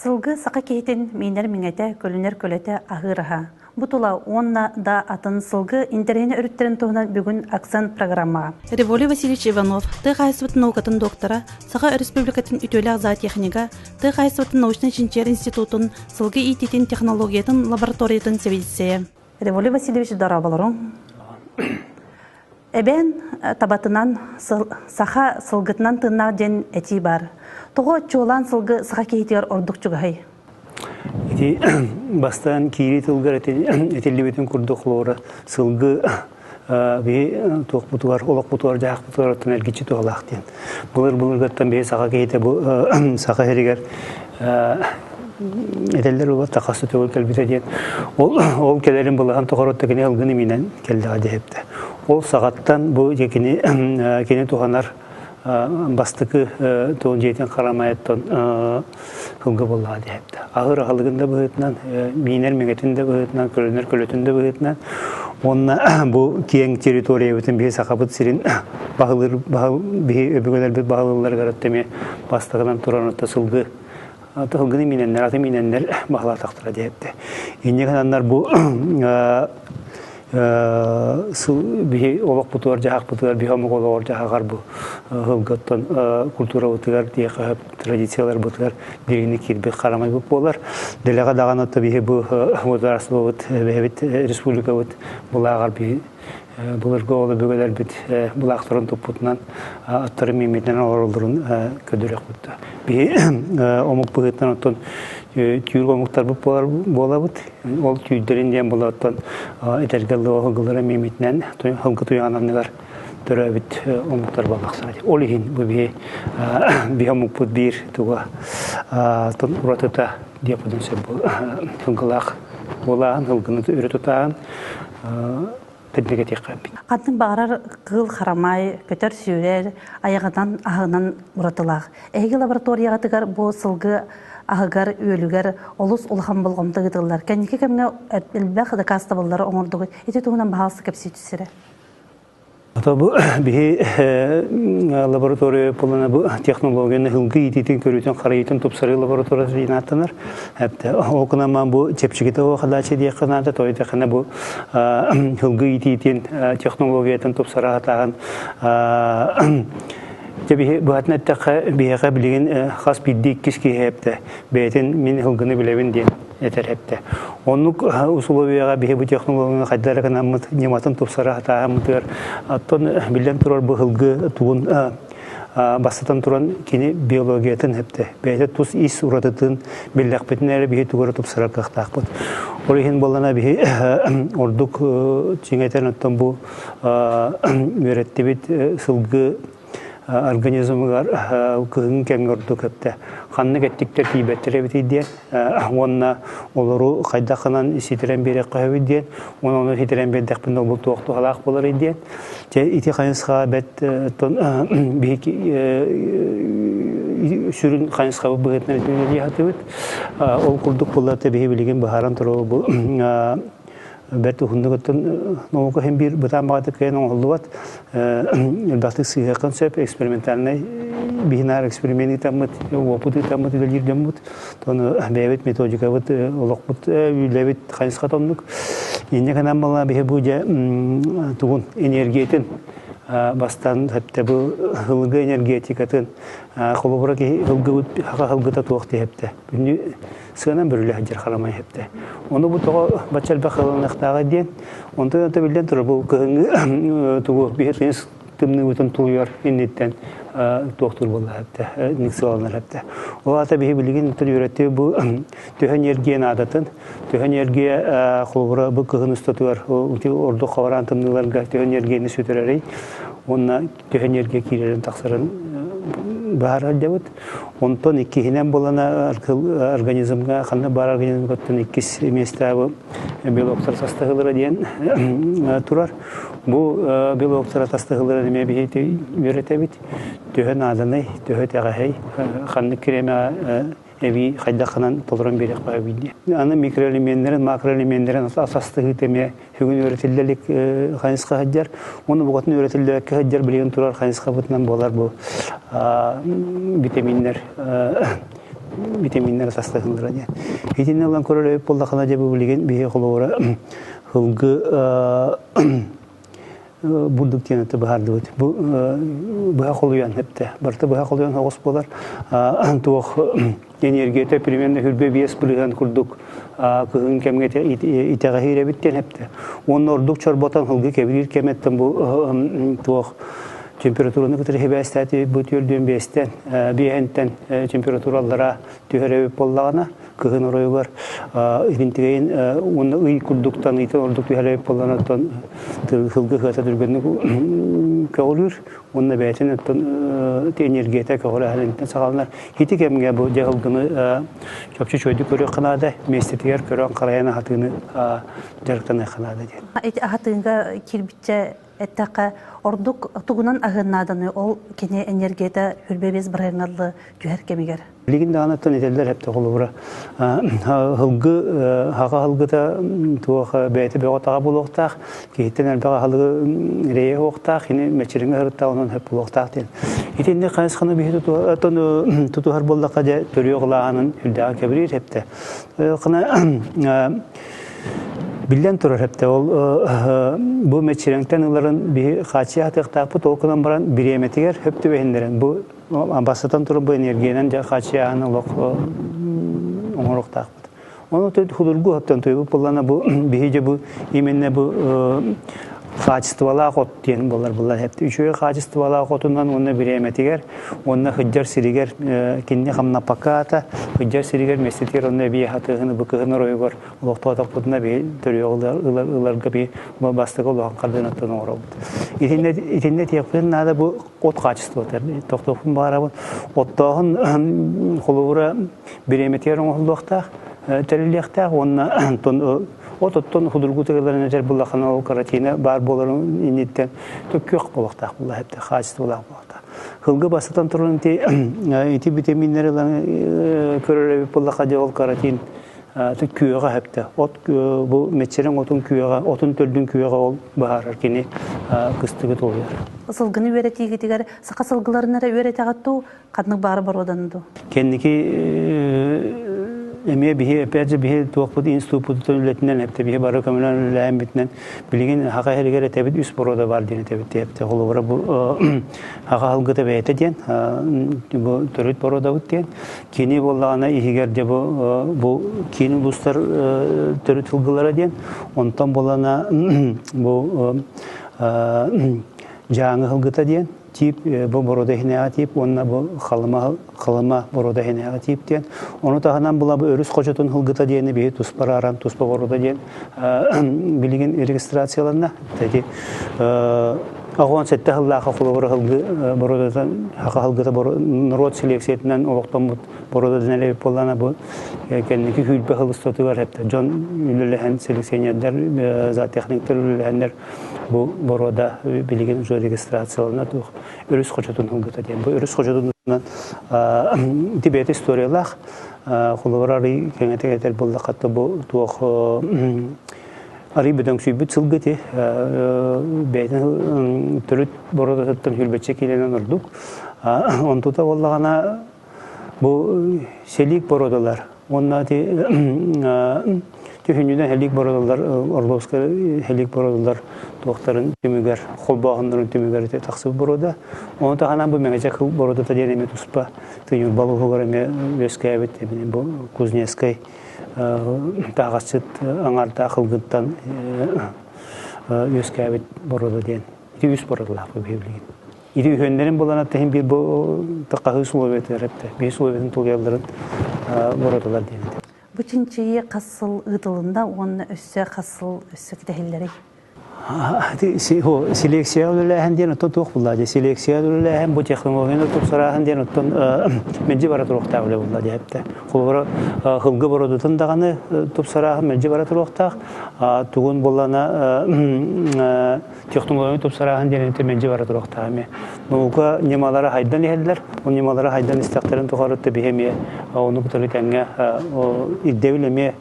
Сылгы саха киһитин миинэр миҥэтэ, көлүнэр көлөтө аһыыр аһа. Бу тула уонна да атын сылгы интэриэһинэй өрүттэрин туһунан бүгүн Акцент программаҕа. Револий Васильевич Иванов, тыа хаһаайыстыбатын наукатын доктора, Саха Өрөспүүбүлүкэтин үтүөлээх зоотехнига, тыа хаһаайыстыбатын научнай-чинчийэр институтун сылгы иитиитин технологиятын лабораториятын сэбиэдиссэйэ. Револий Васильевич, дорооболоруҥ. Эбээн табатынан саха сылгытынан тыыннаах диэн этии баар. Тоҕо чуолаан сылгы саха киһитигэр ордук чугаһый? Ити бастаан киирии тылгар этиллибитин курдук холобура сылгы биһи туохпутугар, олохпутугар, дьаһахпытыгар оттон эргиччи туһалаах диэн. Былыр-былыргаттан биһи саха киһитэ бу саха сиригэр этэллэр ула тахасы төгүл кэлбитэ диэн. Ол ол кэлэрин былаһан тухары кини ылгын иминэн кэллэҕэ диэхипте. Ол саҕаттан бу кини кини туһанар бастакы туон дьиэтин харамайыттан сылгы буоллаҕа диэхипте. Аһыр аһылыгын да быһыытынан, миинэр миҥэтин да быһыытынан, көлөнөр көлөтүн да быһыытынан уонна бу киэҥ территориябытын биһи Сахабыт сирин баһылыыр баһыл биһи өбүгэлэрбит баһылыылларыгар эмиэ бастакынан туран отто сылгы сылгыны миинэннэр, аты миинэннэр баһылаатахтара диэхипте. Инньэ гынаннар бу биһи олохпутугар дьаһахпытыгар биһи омук олоҕор дьаһаҕар бу сылгыттан культурабытыгар диэхэ традицияларбытыгар дириҥник киирбит харамайбыт буолар. Дэлэҕэ даҕаны биһи бу государствобыт бэйэбит республикабыт былааҕар биһи былыргы ол өбүгэлэрбит былаахтарын туппутунан аттарын мииммитинэн олороллорун көрдөрүөхпүт. Биһи омук быһыытынан оттон түүр омуктарбыт буолабыт. Ол түүрдэрин диэн буолаттан этэргэ дылы миимитинэн сылгы туйаҕын анныгар төрөөбүт омуктар буоллахтара. Ол иһин бу биһи биһи омукпут биир туга уратыта диэппитин сөп сылгылаах буолааһын, сылгыны өрө тутааһын тэннигэтиэххэ эппит. Ханнык баҕарар кыыл харамай, көтөр-сүүрэр айаҕынан аһынан уратылаах. Эһиги лабораторияҕытыгар бу сылгы аһыгар, үөлүгэр олус улахан болҕомто ыытыллар. Кэнники кэмҥэ элбэх дакаастабыллары оҥордугут. Ити туһунан баһаалыста кэпсии түсэрэ. Ото бу биһи лаборатория буолана бу технологияны һылгы иитиитин көрүүтүн харайыытын тупсарыы лабораторията диэн ааттанар. Эптэ ол гынан бу чэпчэкитэ хадача диэххэ наада тойдахына бу һылгы иитиитин технологиятын тупсара сатааһын Дьэ биһи быһатын эттэххэ биһиэхэ билигин хас биирдии иккис киһи эптэ бэйэтин мин һылгыны билэбин диэн этэр эптэ. Оннук усулуобуйаҕа биһи бу технологияны хайдах эрэ гынаммыт ньыматын тупсара сатааһыммытыгар оттон биллэн турар бу һылгы тугун бастатан туран кини биологиятын эптэ бэйэтэ тус ис уратытын биллэхпитинэ эрэ биһи тугу эрэ тупсарар кыахтаахпыт. Ол иһин буоллана биһи ордук чиҥэтэн оттон бу үөрэттибит сылгы организмыгар кыһыҥҥы кэмҥэ ордук эптэ ханнык эттиктэр тиийбэттэр эбитий диэн уонна олору хайдах гынан ситэрэн биэриэххэ сөбүй диэн уонна ону ситэрэн биэрдэхпинэ ол туох туһалаах буоларый диэн дьэ ити хайысхаҕа бэрт биһиги сүрүн хайысхабыт быһыытынан үлэлии сатыыбыт ол курдук буоллар биһи билигин быһааран турабыт бу бэрт уһуннук оттон наука иһин биир бытаан баҕатык кыайан оҥоһуллубат элбэхтик сыыһыаххын сөп экспериментальнай биһинаар эксперимент ыытаммыт уопут ыытаммыт үлэлиир дьоммут тону бэйэбит методикабыт олохпут үлэбит хайысхата оннук инньэ гынан буолла биһи бу дьэ тугун энергиятын бастаан хэптэ бу ылгы энергетикатын холобура киһи ылгыбыт хаха ылгыта туох диэхтэ сыанан бүрүлэ сылдьар харамай иһиптэ. Ону бу тоҕо бачча элбэх ылыныахтааҕа диэн, онтон онто биллэн турар бу кыһыҥҥы тугу биһи тыйыс тымныыбытын тулуйар инниттэн туохтуур буолла эптэ, ник сыаланар эптэ. Ол аата биһи билигин үөрэттии бу төһө энергия наадатын, төһө энергия холобура бу кыһын устатыгар ордук хабараан тымныыларга төһө энергияны сүтэрэрий уонна төһө энергия киирэрин тахсарын баһар дьабыт. Онтон иккиһинэн булана организмга ханна баар организмга оттон иккис миэстэбы белоктар састаһылара диэн турар. Бу белоктар тастаһылара эмиэ биһи үөрэтэбит. Төһө нааданай, төһө тэҕэһэй, ханнык кириэмэҕэ. эбии хайдаххынан толорон биэриэх баа биирдии. Аны микроэлеменнэрин, макроэлеменнэрин асастыһыы эмиэ бүгүн үөрэтиллэ илик хайысха сылдьар. Уонна бугатын үөрэтиллибэккэ сылдьар билигин турар хайысхабытынан буолар бу витаминнэр витаминнэр атастаһыллара диэн. Итиннэ ылан көрөр эбит буоллахына дьэ бу билигин биһи холобура ылгы бурдук диэн это быһаардыбыт. Бу быһа холуйан эптэ. Барыта быһа холуйан оҕус буолар. Туох энергията примерно хүрбэ 5% курдук кыһын кэмҥэ итэҕэһиир эбит диэн эптэ. Уонна ордук чорботон ылгы кэбириир кэмэттэн бу туох температураны кытары хибээстэти бу түөрдүөн биэстэн биэһэнтэн температуралара түһэр эбит буоллаҕына кыһын оройугар итинтигэйин уонна ый курдуктан ыйтан ордук түһэр эбит буоллаҕына оттон сылгы ыһыата түргэнник көҕүлүүр уонна бэйэтин оттон энергията көҕүлээһиниттэн саҕаланар. Ити кэмҥэ бу дьаһалгыны чопчу чуойдук көрүөххэ наада, миэстэтигэр көрөн харайан аһатыыны дьарыктаныахха наада диэн. Ити аһатыыга киирбиччэ эттэххэ, ордук тугунан аһыан нааданы ол кини энергията хүрбэ 5 бырыһыаҥҥа түһэр кэмигэр. Билигин даҕаны оттон этэллэр эптэ холобура һылгы хаха һылгыта туох бэйэтэ бөҕө таҕа буолуохтаах, киһиттэн элбэх аһылыгы эрэйэ уохтаах, кини мэччириҥэ сырыттаах онон хөп буолуохтаах диэн. Итинник хайысханы биһи тутуһар буоллахха дьэ төрүөх ылааһынын үрдээҕи кэбириир эптэ. Кына биллэн турар эптэ ол бу мэччирэҥтэн ыларын биһи хааччыйа сатыахтаахпыт, ол гынан баран бириэмэтигэр хөп түбэһиннэрэн бу бастатан туран бу энергиянан дьэ хааччыйааһын олох оҥоруохтаахпыт. Ону худургу оттон туйбут буоллана бу биһи дьэ бу именно бу хаачыстыбалаах от диэн буолар буллар хэпти. Үчүгэй хаачыстыбалаах отунан уонна бириэмэтигэр уонна хыдьар сиригэр кинини хамнаппакка хыдьар сиригэр миэстэтигэр онно эбии хатыһыны бу кыһын оройугар олохтоотохпутуна биһи төрүөх ыларга би бастакы улахан хардыынаттан оҥоробут. Итиннэ итиннэ тиэхпин наада бу от хаачыстыбата тохтуохпун баҕарабын. Оттооһун холобура бириэмэтигэр оҥоһуллуохтаах, тэриллиэхтээх уонна от оттон худургу тыгаларын этэр буллахына ол каротина баар буоларын инниттэн күөх буолуохтаах буолла хаачыстыбалаах буолуохтаах. Хылгы бастатан туран ити витаминнери көрөр эбит буоллаха дьэ ол каротин күөҕэ хэптэ. От бу мэччирэҥ отун күөҕэ, отун төрдүн күөҕэ ол баһаарар кини кыстыгы туойар. Сылгыны үөрэтиигитигэр саха сылгыларын эрэ үөрэтэҕит дуу, ханнык баары боруодан дуу? Кэнники эмиэ биһи опять же биһи туохпут институппутун үлэтинэн эптэ биһи бары көмөлөөн үлэлээн билигин хаха иһэригэр этэбит үс боруода бар диэн этэбит эптэ холобура бу хаха ылгыта бэйэтэ диэн бу төрүт боруодабыт диэн кини буоллаҕына иһигэр дьэ бу бу киин улуустар төрүт ылгылара диэн онтон буолана бу Дьааҥы ылгыта диэн тип бу боруода иһинээҕи тип уонна бу Халыма Халыма боруода иһинээҕи тип диэн ону таһынан була бу өрүс хочотун ылгыта диэни биһи туспа арааран туспа боруода диэн билигин регистрацияланна эти 17 сыллаах холобура ылгы боруодатан хаха ылгыта норуот селекциятынан олохтоммут боруода дэнэр эбит буоллаҕына бу кэнники сүүрбэ сыл устатыгар эптэ дьон үлэлэһэн селекционердар зоотехниктар үлэлэһэннэр бу боруода билигин уже регистрациялана туох өрүс хочотун ылгыта диэн бу өрүс хочотунан Тибет историялаах холобур арый кэҥэтик этэр буоллахха бу туох арый бөдөҥсүйбүт сылгы ити бэйэтин төрүт боруодатыттан хүрбэччэ киилэнэн ордук онтута буоллаҕына бу селик боруодалар уонна ити түһүнньүнэн һэлиик боруодалар Орловскай һэлиик боруодалар туохтарын түмүгэр холбооһуннарын түмүгэр ити тахсыбыт боруода ону таһынан бу Мэҥэдьэк боруодата диэн эмиэ туспа Тыйурба улууһугар эмиэ үөскээбит бу Кузнецкай тааҕасчыт аҥаардаах ылгыттан үөскээбит боруода диэн ити үс боруодалаах билигин Ити үһүөннэрин булан аттаһын биир бу хаһыы условиятыгар эптэ. Биир условиятын тулуйалларын боротулар диэн этэ. Бу чинчийии хас сыл ыытылынна уонна өссө хас сыл өссө кэтэһиллэрий? Селекция үлэлээһин диэн оттон туох булла дии. Селекция үлэлээһин бу технологияны тупсарааһын диэн оттон мэлдьи бара туруохтаах үлэ булла диэхтэ. Холобура хылгы бородутун даҕаны тупсарааһын мэлдьи бара туруохтаах. Тугун буллана технологияны тупсарааһын диэн мэлдьи бара туруохтаах эмиэ. Наука ньымалара хайдан иһэллэр. Ол ньымалара хайдан истэхтэрин тухары биһи эмиэ ону кытары тэҥҥэ ирдэбил эмиэ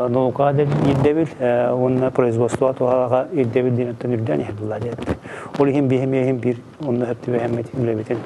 наука ирдэбил уонна производство туһаҕа ирдэбил диэн үрдээн иһэр буолла диэбит. Ол иһин биһи биир онно сөп түбэһэммит үлэбитин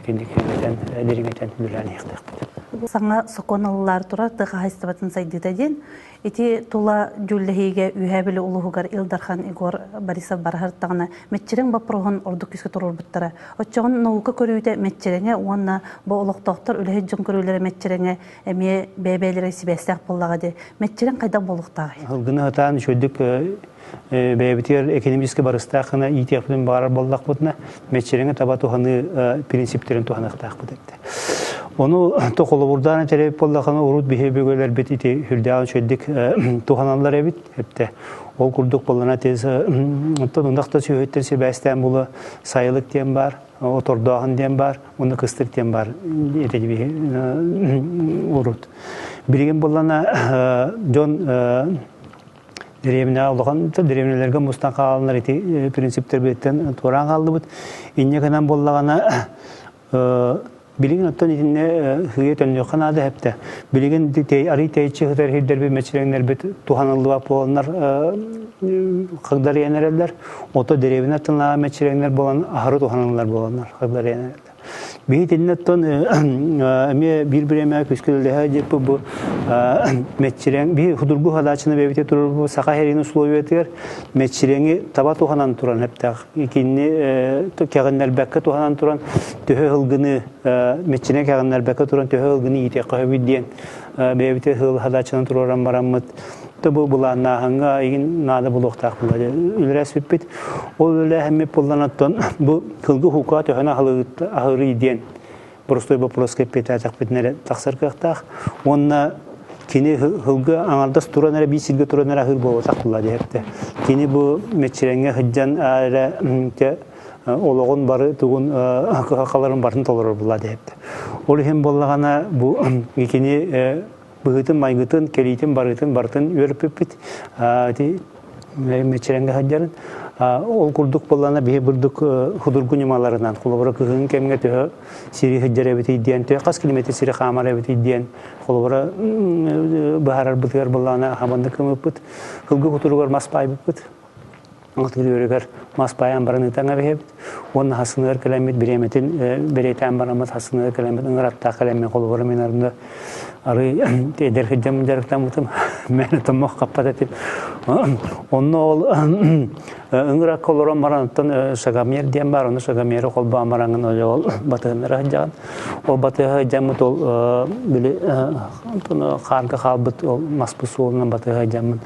итинник кэҥэтэн дириҥэтэн үлэлээн иһиэхтээхпит. Саҥа сокуон ылыллаары турар тыа хаһаайыстыбатын сайдыыта диэн Ити тула дьүүллэһиигэ Үөһээ Бүлүү улууһугар Ил Дархан Егор Борисов бараһыртаҕына мэччирэҥ боппуруоһун ордук күүскэ туруорбуттара. Оччоҕун наука көрүүтэ мэччирэҥэ уонна бу олохтоохтор үлэһит дьон көрүүлэрэ мэччирэҥэ эмиэ бэйэ-бэйэлэрэ сибээстээх буоллаҕа дии. Мэччирэҥ хайдах буолуохтааҕый? Сылгыны сатаан үчүгэйдик бэйэбитигэр экономически барыстаах гына иитиэхпитин баҕарар буоллахпытына, мэччирэҥи таба туһаныы принциптэрин туһаныахтаахпыт этэ. Ону то холобурдаан этэрэ буоллахына урут биһи бөгөлөрбүт ити үрдээҕин үчүгэйдик туһаналлар эбит эптэ. Ол курдук буоллана тез оттон ынах да сүөһүттэн сибээстээн була сайылык диэн баар, отордооһун диэн баар, уонна кыстык диэн баар этэ биһи урут. Билигин буоллана дьон дэриэбинэҕэ улахан дэриэбинэлэргэ мустан хааланнар ити принциптэрбиттэн туораан хааллыбыт. Инньэ гынан буоллаҕына билигин оттон итиннэ сыыйа төннүөххэ наада эһэптэ. Билигин арый тэйиччи сытар сирдэрбит мэччирэҥнэрбит туһаныллыбат буоланнар хагдарыйан эрэллэр. Ото дэриэбинэ аттынааҕы мэччирэҥнэр буолан аһары туһаныллар буоланнар хагдарыйан эрэллэр. Биһи итиннэ оттон эмиэ биир бириэмэҕэ күүскэ үлэлэһэ диэппит бу мэччирэҥ биһи худургу хадаачыны бэйэбитигэр турар саха сирин условиятыгар мэччирэҥи таба туһанан туран эптээх итинни кэҕиннэрбэккэ туһанан туран төһө ылгыны мэччирэҥ кэҕиннэрбэккэ туран төһө ылгыны иитиэххэ сөбүй диэн бэйэбитигэр сыл хадаачынан туруоран бараммыт бу былааннааһыҥҥа игин наада буолуохтаах буолла үлэлэспиппит. Ол үлэлээһиммит буоллан оттон бу кылгы хукаа төһөнө аһырый диэн простой вопроска эппиэтээтэхпитинэ эрэ тахсар кыахтаах. Уонна кини һылгы аҥардас туран эрэ биир сиргэ туран эрэ аһыыр буолбатах буолла диэхтэ. Кини бу мэччирэҥҥэ сылдьан эрэ олоҕун бары тугун кыһалҕаларын барытын толорор буолла диэхтэ. Ол иһин буоллаҕына бу кини быһыытын-майгытын, кэлиитин-барыытын барытын үөрпүппүт. Ити мэччирэҥҥэ сылдьарын. Ол курдук буоллаҕына биһи бурдук худургу ньымаларынан, холобура кыһын кэмҥэ төһө сири сылдьар эбитий диэн, төһө хас километр сири хаамар эбитий диэн, холобура быһаарарбытыгар буоллаҕына хабаннык гыммыппыт. Кылгы кутуругар мас баайбыппыт. Атыырыгар мас баайан баран ыытан эбиһэбит. Уонна хасыныгар кэлэммит бириэмэтин бэлиэтээн бараммыт хасыныгар кэлэммит ыҥыраттаах кэлэммин холобура мин арында арый эдэр сылдьаммын дьарыктаммытым мээнэ томмох хаппат этим. Онно ол ыҥыракка олорон баран оттон шагомер диэн баар, ону шагомеры холбоон бараҥын ол батыһыннара сылдьаҕын. Ол батыһа сылдьаммыт ол били хаарга хаалбыт ол маспыт суолунан батыһа сылдьаммын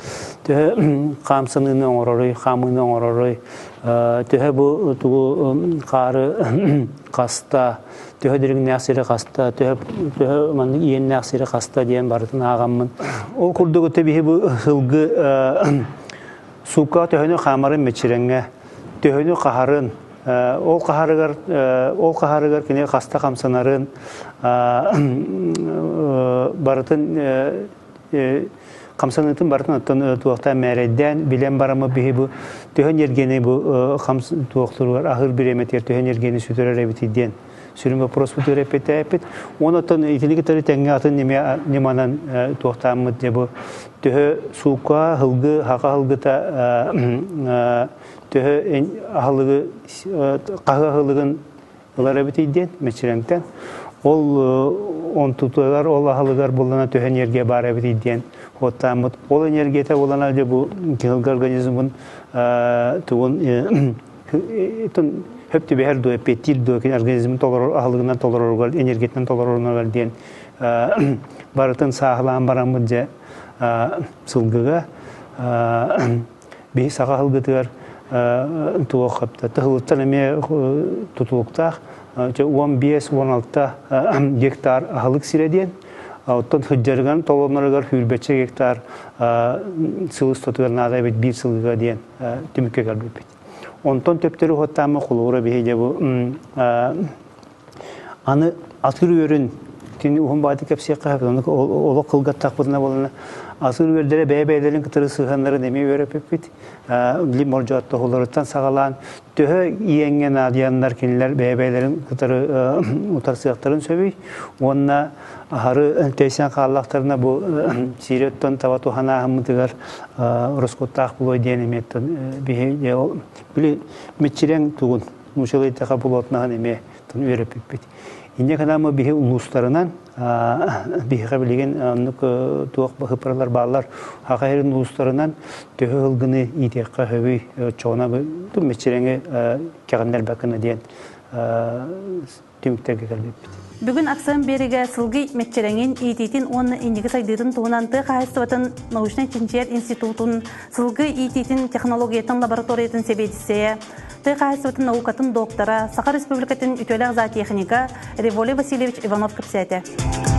төһө хаамсаныыны оҥороруй, хаамыыны оҥороруй, төһө бу тугу хаары хаста, төһө дириҥнээх сири хаста, төһө төһө маннык иэннээх сири хаста диэн барытын ааҕаммын. Ол курдук өтө биһи бу сылгы суукка төһөнү хаамарын мэччирэҥҥэ, төһөнү хаһарын, ол хаһарыгар ол хаһарыгар кини хаста хамсанарын барытын хамсаныытын барытын оттон туохтаан мээрэйдээн билэн бараммыт биһи бу төһө энергияны бу хамс туохтуругар аһыыр бириэмэтигэр төһө энергияны сүтэрэр эбитий диэн сүрүн вопроспутугар эппиттээппит. Уонна оттон итини кытары тэҥҥэ атын ньыманан туохтааммыт дьэ бу төһө суукка һылгы хака һылгыта төһө аһылыгы хаһы аһылыгын ылар эбитий диэн мэччирэҥтэн ол онтутугар ол аһылыгар буллана төһө энергия баар эбитий диэн хуоттааммыт ол энергията булана дьэ бу кыһылгы организмын тугун хөп түбэһэр дуо эппиэттиир дуо организмын толорор аһылыгынан толороругар энергиятынан толороругар диэн барытын сааһылаан бараммыт дьэ сылгыга Биһи саха аһылгытыгар туох тыһылыттан эмиэ тутулуктаах 15-16 гектар аһылык сирэ диэн. Оттон сылдьарыгар толонноругар сүүрбэччэ гектар сыл устатыгар наада эбит биир сылга диэн түмүккэ кэлбиппит. Онтон төптөрү уһаттааммы холобура биһи дьэ бу аны атыр үөрүн кини уһун баайдык кэпсиэххэ сөп олох кылгаттахпытына буолана атыр үөрдэрэ бэйэ-бэйэлэрин кытары сыһыаннарын эмиэ үөрэппиппит. Били мордьооттоһууларыттан саҕалаан төһө иэҥҥэ наадыйаннар кинилэр бэйэ-бэйэлэрин кытары утарсыахтарын сөбүй уонна аһары тэйсэн хааллахтарына бу сири оттон таба туһанааһыммытыгар ороскуоттаах буолуо диэн эмиэ биһи били миччирэҥ тугун нуучалыы эттэхэ болотнаһын эмиэ үөрэппиппит. Инньэ гынан биһи улуустарынан биһиэхэ билигин оннук туох быһыппаралар бааллар Саха сирин улуустарынан төһө ылгыны иитиэххэ сөбүй оччоҕуна миччирэҥи кэҕиннэрбэккэ диэн түмүктэргэ кэлбиппит. Бүгүн Аксыан биэригэ сылгы мэччирэҥин иитиитин уонна инники сайдыытын туһунан тыа хаһаайыстыбатын научнай чинчийэр институтун сылгы иитиитин технологиятын лабораториятын сэбиэдиссэйэ, тыа хаһаайыстыбатын наукатын доктора, Саха Республикатын үтүөлээх зоотехника Револий Васильевич Иванов кэпсээтэ.